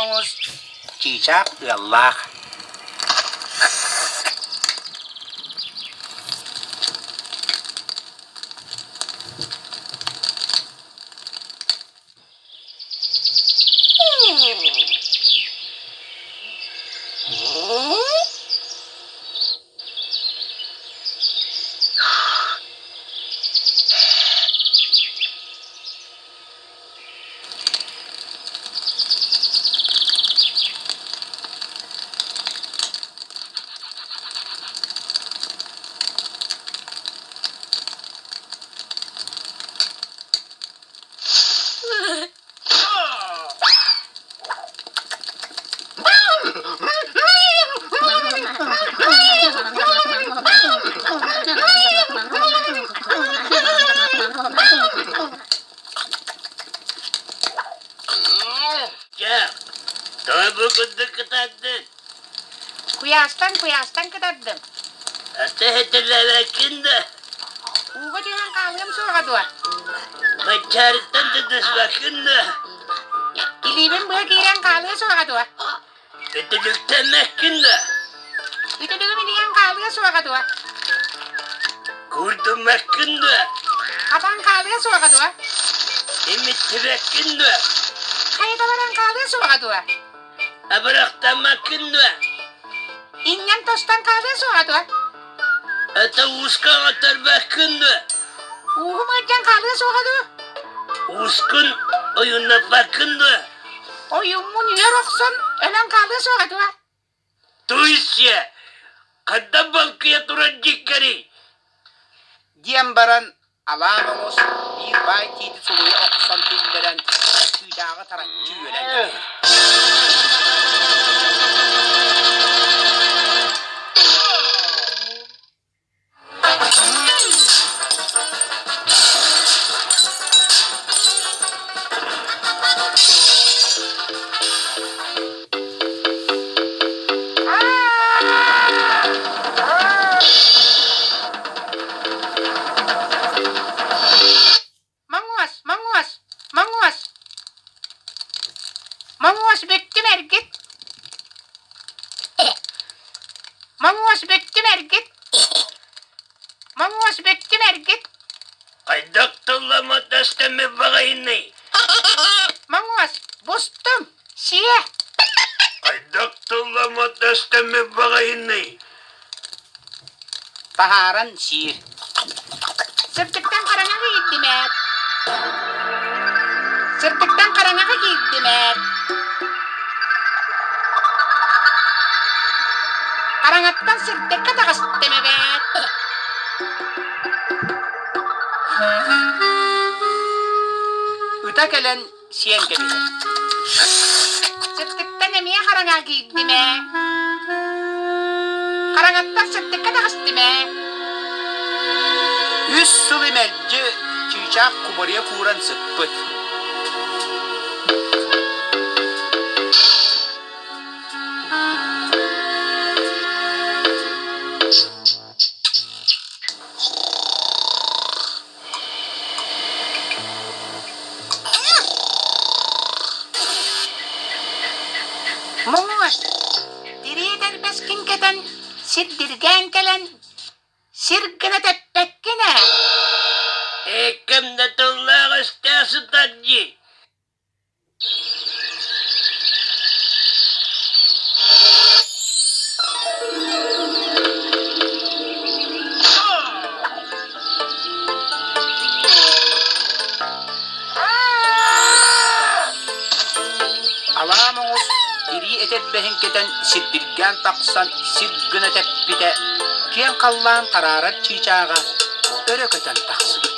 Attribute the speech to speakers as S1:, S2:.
S1: Моҥус чыычаах ыаллаах.
S2: Дьэ, тоҕо бу курдук кытаардын?
S1: Куйаастан куйаастан кытардым.
S2: Ата этэлээбэккин да?
S1: Ууга түһэн хаалыам суоҕа дуо?
S2: Баччаарыттан тутуспаккын да?
S1: Илиибин быһа киирэн хаалыа суоҕа дуо?
S2: Үтүлүктэммэккин да?
S1: Үтүлүгүм илийэн хаалыа суоҕа дуо?
S2: Куурдуммаккын да?
S1: Хатан хаалыа суоҕа дуо?
S2: Имиттибэккин да?
S1: Хайа баран хаалыа суоҕа дуо?
S2: Абырахтаммаккын дуо?
S1: Инньэн тостон хаалыа суоҕа дуо?
S2: Ата ууска оҥотторбаккын дуо?
S1: Ууһум ыалдьан хаалыа суоҕа дуо?
S2: Уускун ойууннаппаккын дуо?
S1: Ойууммун үөр охсон өлөн хаалыа суоҕа дуо?
S2: Туйсия, ханна балкыйа турар дьиккэрий?
S1: Диэн баран Алаа Моҥус биир баай тиити сулуйа охсон киллэрэн, чыычааҕы тараччы үөлэн кэбиһэр. Моҥуос, моҥуос, моҥуос! Моҥуос бүттүм эргит! Моҥуос бүттүм эргит! Моҥуос бүттүм эргит!
S2: Хайдах тылламмат астаммыт баҕайыный?
S1: Моҥуос, бустум, сиэ!
S2: Хайдах тылламмат астаммыт баҕайыный?
S1: Таһааран сиир. Сырдыктан хараҥаҕа киирдим ээ. Сырдыктан хараҥаҕа киирдим ээ. Хараҥаттан сырдыкка таҕыстым эбээт. Ыта кэлэн сиэн кэбиһэр. Сырдыктан эмиэ хараҥа киирдим ээ. Хараҥаттан сырдыкка таҕыстым ээ. Үс сыл мэлдьи чыычаах кубарыйа кууран сыппыт. Муҥуос, тирии этэрбэскин кэтэн, сирдиргээн кэлэн, сир гына тэппэккин ээ.
S2: Икким да тыллаах өстөөх сытар дии.
S1: Алаа Моҥус тирии этэрбэһин кэтэн сирдиргээн тахсан сир гына тэппитэ, киэҥ халлаан хараарар чыычааҕа өрө көтөн тахсыбыт.